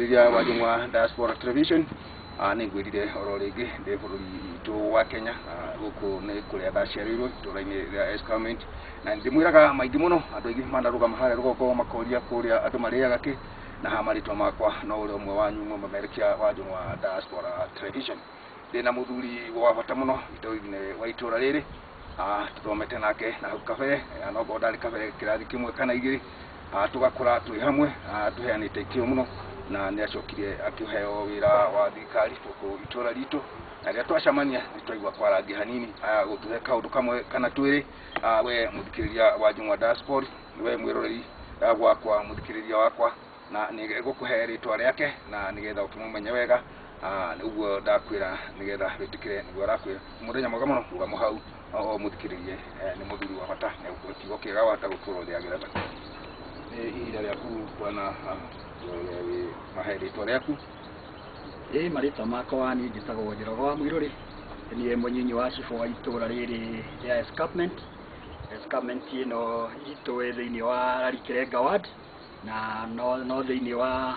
Mũthikĩrĩria wa Njũng'wa Diaspora Television, nĩ ngwĩrire oro rĩngĩ ndĩ bũrũri witũ wa Kenya, na gũkũ nĩ kũrĩa ndaciarĩirwo itũũra-inĩ rĩa Escarpment, na ndĩmwĩraga maingĩ mũno. Andũ aingĩ manarũgama harĩa rũgongo makoria kũrĩa andũ marĩaga kĩ, na ha marĩtwa makwa no ũrĩa ũmwe wanyu mũmemerekia wa Njũng'wa Diaspora Television. Ndĩna mũthuri wa bata mũno itũũra-inĩ wa itũũra rĩrĩ, tũthomete nake na hau kabere, no ngorwo ndarĩ kabere kĩrathi kĩmwe kana igĩrĩ, tũgakũra twĩ hamwe, tũheanĩte ikĩo mũno, na nĩ acokire akĩheo wĩra wa thirikari gũkũ itũũra ritũ, na rĩrĩa twacemania nĩ twaigua kwarangia hanini, gũtũhe kaũndũ kamwe kana twĩrĩ. We mũthikĩrĩria wa Njũng'wa Diaspora, we mwĩroreri wakwa, mũthikĩrĩria wakwa, na nĩ gũkũhe rĩtwa rĩake na nĩgetha ũkĩmũmenye wega. Ũguo ndakwĩra nĩgetha wĩtĩkĩre nĩguo arakwĩra. Mũthenya mwega mũno, rũgamo hau o mũthikĩrĩrie, nĩ mũthuri wa bata na kiugo kĩega wahota gũtũra ũrĩa nakĩo. Nĩ ihinda rĩaku bwana, mahe rĩtwa rĩaku. Ĩ, marĩtwa makwa niĩ njĩtagwo Njoroge wa Mũirũrĩ, niĩ mũnyinyi wa cibũ wa itũra rĩrĩ rĩa Escarpment. Escarpment ĩno itũ ĩ thĩinĩ wa Lari Kirenga ward, na no thĩinĩ wa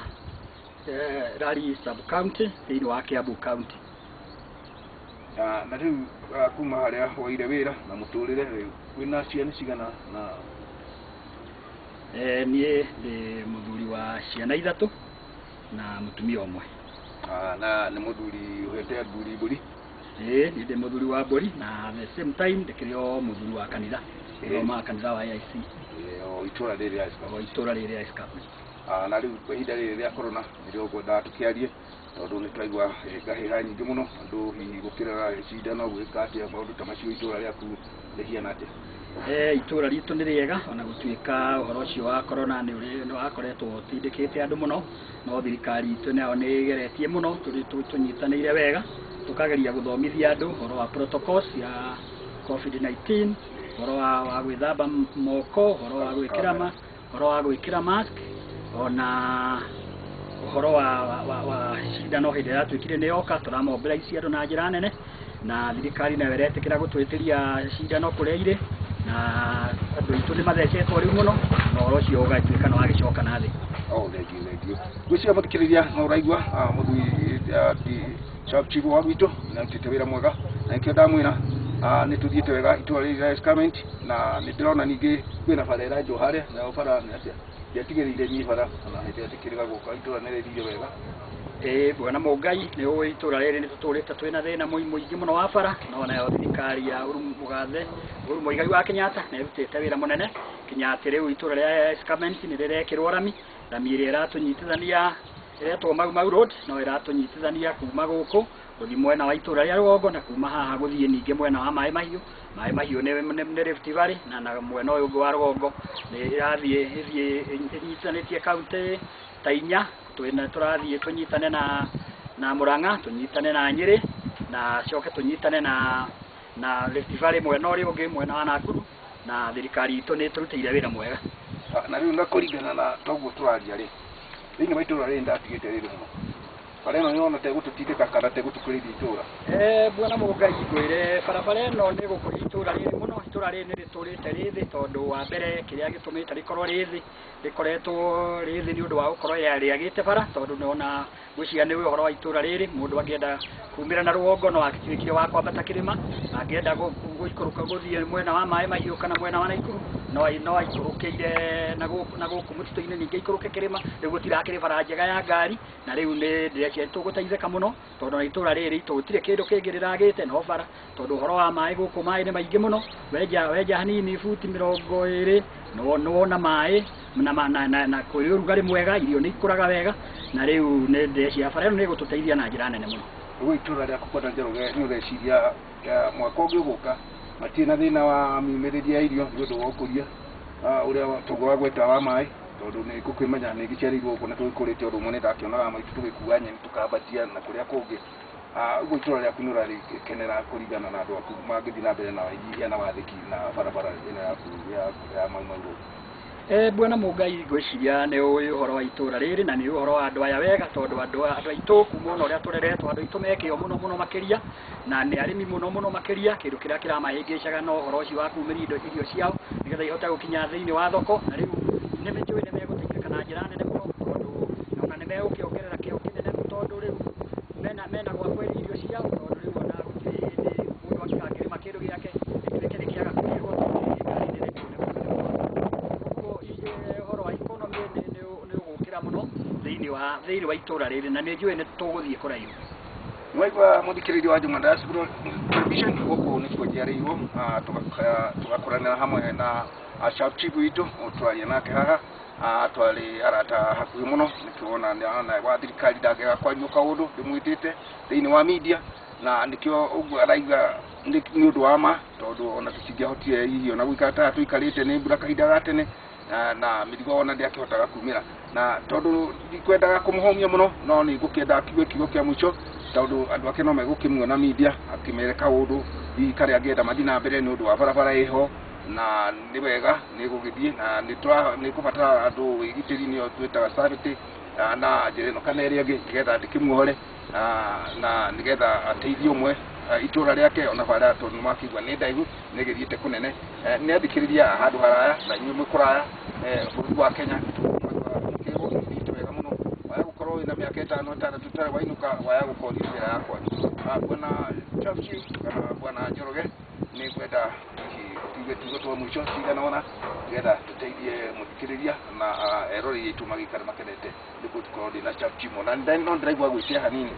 Lari sub county thĩinĩ wa Kiambu County. Na rĩu kuma harĩa woire wĩra na mũtũrĩre rĩu wĩna ciana cigana na? Niĩ ndĩ mũthuri wa ciana ithatũ na mũtumia ũmwe. Na nĩ mũthuri ũhete athuri mbũri? Ĩĩ, niĩ ndĩ mũthuri wa mbũri, na at the same time ndĩkĩrĩ o mũthuri wa kanitha, thomaga kanitha wa AIC. O itũra rĩrĩ rĩa? O itũra rĩrĩ rĩa Escarpment. Na rĩu ihinda rĩrĩ rĩa corona nĩrĩo ngwendaga tũkĩarie, tondũ nĩ twaigua ngahĩha nyingĩ mũno, andũ hihi gũkĩrega cindano gwĩka atĩa, maũndũ ta macio. Itũra rĩaku rĩhiana atĩa? Itũra ritũ nĩ rĩega, ona gũtuĩka ũhoro ũcio wa corona nĩ ũrĩ nĩ wakoretwo ũtindĩkĩte andũ mũno, no thirikari itũ nayo nĩ ĩgeretie mũno, tũnyitanĩire wega, tũkageria gũthomithia andũ ũhoro wa protocols cia COVID-19, ũhoro wa gwĩthamba moko, ũhoro wa gwĩkĩra mask, ona ũhoro wa cindano. Hĩndĩ ĩrĩa yatuĩkire nĩ yoka, tũramobilize andũ na njĩra nene, na thirikari nayo ĩretĩkĩra gũtwĩtĩria cindano kũrĩa irĩ, na andũ aitũ nĩ mathecetwo rĩu mũno, na ũhoro ũcio ũgatuĩka nĩ wagĩcoka na thĩ. Oh, thengiũ, thengiũ. Ngwĩciria mũthikĩrĩria no ũraigua mũthuri sub chief wa gwitũ nĩ arutĩte wĩra mwega, na nĩkĩo ndamwĩra nĩ tũthiĩte wega itũra rĩrĩ rĩa Escarpment, na nĩ ndĩrona ningĩ kwĩna bara ĩrenjwo harĩa, nayo bara nĩ atĩa? Ndiatigĩrĩire niĩ bara ona hĩndĩ ĩrĩa ndĩkĩrĩga gũka, itũra nĩ rĩthire wega. Ĩĩ bwana Mũngai, nĩ ũĩ itũra rĩrĩ nĩ tũtũrĩte twĩna thĩna mũingĩ mũno wa bara, no nayo thirikari ya Uhuru Mũgathe Uhuru Muigai wa Kenyatta nĩ ĩrutĩte wĩra mũnene kinya atĩ rĩu itũra rĩa Escarpment nĩ rĩrekĩrwo rami, rami ĩrĩa ĩratũnyitithania, ĩretwo Mau Mau Road, no ĩratũnyitithania kuma gũkũ gũthiĩ mwena wa itũra rĩa rũgongo, na kuma haha gũthiĩ ningĩ mwena wa Maĩ Mahiũ. Maĩ Mahiũ nĩ Rift Valley, na mwena ũyũ ũngĩ wa rũgongo nĩ ĩrathiĩ ĩthiĩ ĩnyitithanĩtie kaunti ta inya. Twĩna tũrathiĩ tũnyitane na Murang'a, tũnyitane na Nyĩrĩ, na coke tũnyitane na Rift Valley mwena ũrĩa ũngĩ, mwena wa Nakuru, na thirikari itũ nĩ ĩtũrutĩire wĩra mwega. Na rĩu na kũringana na toguo tũraria rĩ, thĩinĩ wa itũra rĩrĩ ndatigĩte rĩrĩ mũno, bara ĩno nĩwona tegũtũtindĩka kana tegũtũkũrĩria itũra? Bwana Mũngai, ngwĩre barabara ĩno nĩ gũkũria itũra rĩrĩ mũno. Itũra rĩrĩ nĩ rĩtũrĩte rĩ thĩ, tondũ wa mbere kĩrĩa gĩtũmĩte rĩkorwo rĩ thĩ, rĩkoretwo rĩ thĩ nĩ ũndũ wa gũkorwo rĩagĩte bara, tondũ nĩwona, ngwĩciria nĩ ũhoro wa itũra rĩrĩ, mũndũ angĩenda kumĩra na rũgongo no agĩtuĩkire wa kwambata kĩrĩma, angĩenda gũikũrũka gũthiĩ mwena wa Maĩ Mahiũ kana mwena wa Naikuru no aikũrũkĩire na gũkũ mũtitũ-inĩ, ningĩ aikũrũke kĩrĩma. Rĩu gũtirakĩrĩ bara njega ya ngari, na rĩu nĩ ndĩreciria tũgũteithĩka mũno, tondũ na itũra rĩrĩ ritũ gũtirĩ kĩndũ kĩngĩ rĩragĩte no bara, tondũ ũhoro wa maĩ gũkũ, maĩ nĩ maingĩ mũno. Wenja hanini buti 20 nĩwona maĩ, na kũrĩ ũrugarĩ mwega, irio nĩ ikũraga wega, na rĩu nĩ ndĩreciria bara ĩno nĩ ĩgũtũteithia na njĩra nene mũno. Ũguo itũra rĩaku, bwana Njoroge, nĩ ũreciria mwaka ũngĩ ũgũka matirĩ na thĩna wa miumĩrĩrie ya irio nĩ ũndũ wa ũkũria ũrĩa toguo wagweta wa maĩ, tondũ nĩ ngũkĩmenya nĩ ngĩciarĩirwo gũkũ na tũgĩkũrĩte ũndũ ũmwe, nĩ ndakĩonaga maitũ tũgĩkua nyeni tũkambatia na kũrĩa kũngĩ. Ũguo itũra rĩaku nĩ ũrarĩkenera kũringana na andũ aku mangĩthiĩ na mbere na wĩnyihia na wathĩki na barabara ĩno yaku ya Mau Mau Road? Bwana Mũngai, ngwĩciria nĩ ũĩ ũhoro wa itũra rĩrĩ na nĩ ũĩ ũhoro wa andũ aya wega, tondũ andũ aitũ kuma ona ũrĩa tũreretwo, andũ aitũ me kĩo mũno mũno makĩria, na nĩ arĩmi mũno mũno makĩria. Kĩndũ kĩrĩa kĩramahĩngĩcaga no ũhoro ũcio wa kumĩria indo irio ciao nĩgetha ihote gũkinya thĩinĩ wa thoko, na rĩu nĩ njũĩ nĩ megũteithĩka na njĩra nene mũno, tondũ ona nĩ megũkĩongerera kĩo. mena gwa kwendia irio ciao tondũ rĩu ona gũtirĩ hĩndĩ mũndũ angĩrĩma kĩndũ gĩake gĩtuĩke nĩ kĩaga kũrĩhwo tondũ ngari nĩ ĩrekwo nĩ gũka. Ũguo ũhoro wa economy nĩ ũgũkĩra mũno thĩinĩ wa itũra rĩrĩ na nĩ njũĩ nĩ tũgũthiĩ kũraihu. Nĩwaigua mũthikĩrĩria wa Juma Diaspora Television gũkũ nĩkuo njiarĩirwo, tũgakũranĩra hamwe na Sharp Chief witũ twaria nake haha, twarĩ arata hakuhĩ mũno nĩkĩo ona wa thirikari ndangĩaga kwaria kaũndũ ndĩmwĩtĩte thĩinĩ wa media na nĩkĩo ũguo araiga nĩ ũndũ wa ma tondũ ona tũtingĩahotire hihi ona gũikara ta tũikarĩte nĩ mbura kahinda ga tene na mĩrigo ona ndĩakĩhotaga kumĩra na tondũ ndikwendaga kũmũhũmia mũno no nĩ ngũkĩenda kiuge kiugo kĩa mũico tondũ andũ ake no megũkĩmuona media akĩmere kaũndũ hihi karĩa angĩenda mathiĩ na mbere nĩ ũndũ wa barabara ĩho na nĩ wega nĩ gũgĩthiĩ na nĩ kũbatara andũ wĩgitĩri nĩyo twĩtaga safety na njĩra ĩno kana ĩrĩa ĩngĩ nĩgetha ndĩkĩmuohore na nĩgetha ateithie ũmwe itũra rĩake ona bara tondũ nĩmakĩigua nĩ ndaihu nĩ ĩgĩthiĩte kũnene. Nĩ athikĩrĩria handũ haraya na inyuĩ mwĩ kũraya bũrũri wa Kenya mũkĩrwo thiĩte wega mũno waya gũkorwo wĩna mĩaka ĩtano ĩtandatũ ũtarĩ wainũka waya gũkorwo thiĩ njĩra ya kwanyu. Bwana Chief kana bwana Njoroge nĩ ngwenda hihi tuge tuge twa mũico cigana ũna nĩgetha tũteithie mũthikĩrĩria na eroreri aitũ magĩikare makenete nĩguo tũkorwo ndĩna Chief Chief na no ndĩraigua gwĩtia hanini.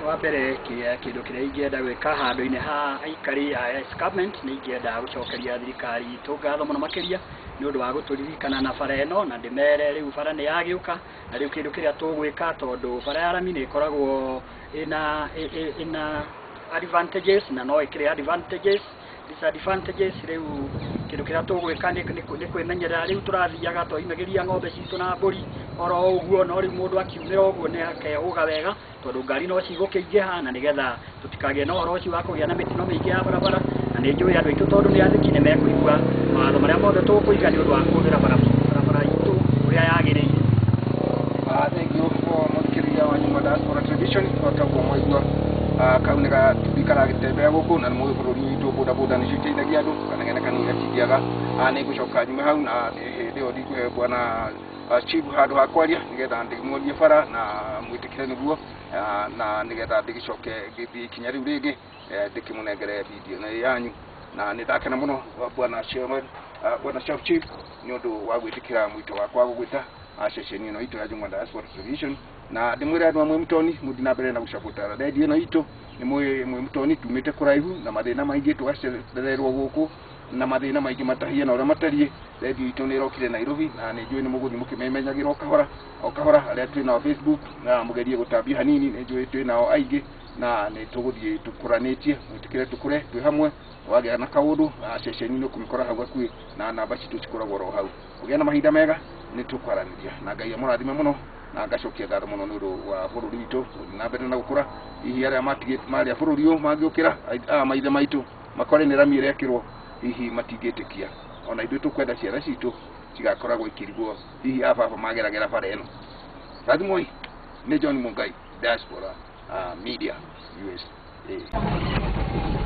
Wa mbere kĩndũ kĩrĩa ingĩenda gwĩka handũ-inĩ ha aikari a escarpment nĩ ingĩenda gũcokeria thirikari itũ ngatho mũno makĩria nĩ ũndũ wa gũtũririkana na bara ĩno na ndĩmere rĩu bara nĩ yagĩũka na rĩu kĩndũ kĩrĩa tũgwĩka tondũ bara ya rami nĩ ĩkoragwo ĩna advantages na no ĩkĩrĩ advantages disadvantages. Rĩu kĩndũ kĩrĩa tũgwĩka nĩ kwĩmenyerera rĩu tũrathiaga twaimagĩria ng'ombe citũ na mbũri oro ũguo no rĩu mũndũ akiumĩra ũguo nĩ akehũga wega tondũ ngari no cigũkĩingĩha na nĩgetha tũtikagĩe na ũhoro ũcio wa kũgĩa na mĩtino mĩingĩ ya barabara na nĩ njũĩ andũ aitũ tondũ nĩ athĩki nĩ mekũigua mawatho marĩa mothe tũkũiga nĩ ũndũ wa kũhũthĩra barabara itũ ũrĩa yagĩrĩire. Thank you mũthikĩrĩria wa Juma Diaspora Television o ta ũguo mwaigua kau nĩ gatubi karagĩtembea gũkũ na nĩ mũĩ bũrũri witũ bodaboda nĩcio iteithagia andũ kanegene kanini gatingĩaga. Nĩ ngũcoka nyume hau na hĩndĩ ĩyo ndikũhe bwana Chief handũ ha kwaria nĩgetha ndĩmuonie bara na mwĩtĩkĩre nĩguo na nĩgetha ndĩgĩcoke ngĩthiĩ ikinya rĩu rĩngĩ ndĩkĩmũnengere video ĩno yanyu na nĩ ndakena mũno bwana Chairman bwana Chief nĩ ũndũ wa gwĩtĩkĩra mwĩto wakwa gũgwĩta ceceni ĩno itũ ya Juma Diaspora Television na ndĩmwĩre andũ amwe mũtoni mũthiĩ na mbere na gũcabũta redio ĩno itũ nĩ mwĩ mũtoni tumĩte kũraihu na mathĩna maingĩ tũgacererwo gũkũ na mathĩna maingĩ matahia na ũrĩa matariĩ. Redio itũ nĩ ĩrokire Nairobi na nĩ njũĩ nĩ mũgũthiĩ mũkĩmemenyagĩra o kahora arĩa twĩ nao Facebook na mũgerie gũtambia hanini nĩ njũĩ twĩ nao aingĩ na nĩ tũgũthiĩ tũkũranĩtie mwĩtĩkĩre tũkũre twĩ hamwe wagĩa na kaũndũ ceceni nĩ ũkũmĩkora hau hakuhĩ na namba citũ cikoragwo oro hau. Ũgĩe na mahinda mega nĩ tũkwaranĩria na Ngai amũrathime mũno na ngacokia ngatho mũno nĩ ũndũ wa bũrũri witũ gũthiĩ na mbere na gũkũra. Hihi arĩa marĩa bũrũri ũyũ mangĩũkĩra aya maithe maitũ makore nĩ rami ĩrekĩrwo hihi matingĩtĩkia ona ithuĩ tũkwenda ciana citũ cigakoragwo ikĩrigwo hihi a baba mageragera bara ĩno. Rathimoi nĩ John Mungai Diaspora Media USA.